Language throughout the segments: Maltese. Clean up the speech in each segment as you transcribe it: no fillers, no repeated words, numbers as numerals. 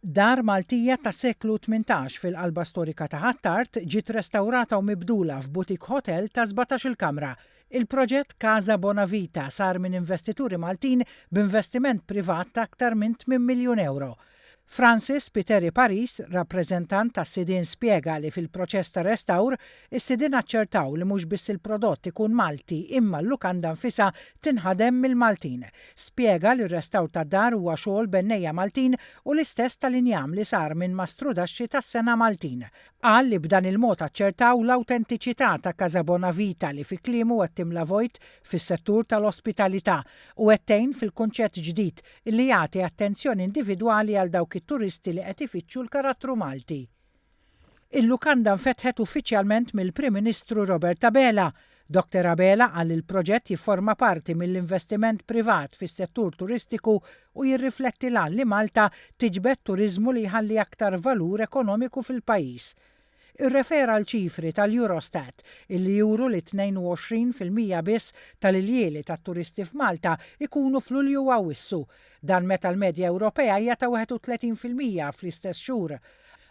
Dar Maltija tas-seklu 18 fil-qalba storika ta' Ħ'Attard ġiet restawrata u mibdula f'boutique hotel ta' 17-il kamra. Il-proġett Casa Bonavita sar minn investituri Maltin b'investiment privat ta' aktar minn 8 miljun ewro. Francis Spiteri Paris, rappreżentant tas-sidien spjega li fil-proċess ta' restawr, is-sidien aċċertaw li mhux biss il-prodott ikun Malti imma l-lukanda nfisha tinħadem mill-Maltin. Spjega li r-restawr tad-dar huwa xogħol bennejja Maltin u l-istess tal-injam li sar minn mastrudaxxi tas-sengħa Maltin. Qal li b'dan il-mod aċċertaw l-awtentiċità ta' Casa Bonavita li fi kliemu qed timla vojt fis-settur tal-ospitalità u qed tgħin fil-kunċett ġdid li jagħti attenzjoni individwali għal dawk it-turisti li qed ifittxu l-karattru Malti. Il-lukanda nfetħet uffiċjalment mill-Prim Ministru Robert Abela. Dr Abela qal li l-proġett jifforma parti mill-investiment privat fis-settur turistiku u jirrifletti l-għan li Malta tiġbed turiżmu li jħalli aktar valur ekonomiku fil-pajjiż. Irrefera għal ċifri tal-Eurostat illi juru li 22% biss tal-iljieli tat-turisti f'Malta jkunu f'Lulju u Awwissu. Dan meta l-medja Ewropea hija ta' 31% fl-istess xhur.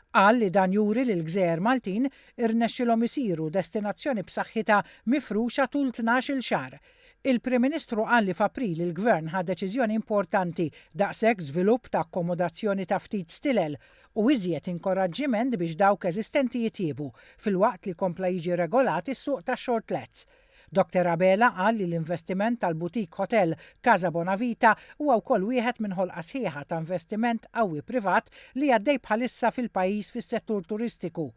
Qal li dan juri li l-gżejjer Maltin irnexxilhom isiru destinazzjoni b'saħħitha mifruxa tul 12-il xahar. Il-Prim Ministru qal li f'April il-Gvern ħa deċiżjoni importanti daqshekk żvilupp ta' akkomodazzjoni ta' ftit stilel u iżjed inkoraġġiment biex dawk eżistenti jitjiebu, filwaqt li kompla jiġi regolat is-suq tax-short lets. Dr Abela qal li l-investiment tal-boutique hotel Casa Bonavita huwa wkoll wieħed minn ħolqa sħiħa ta' investiment qawwi privat li għaddej bħalissa fil-pajjiż fis-settur turistiku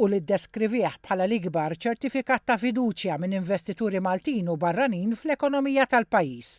u li ddeskrivih bħala l-ikbar ċertifikat ta' fiduċja minn investituri Maltin u barranin fl-ekonomija tal-pajjiż.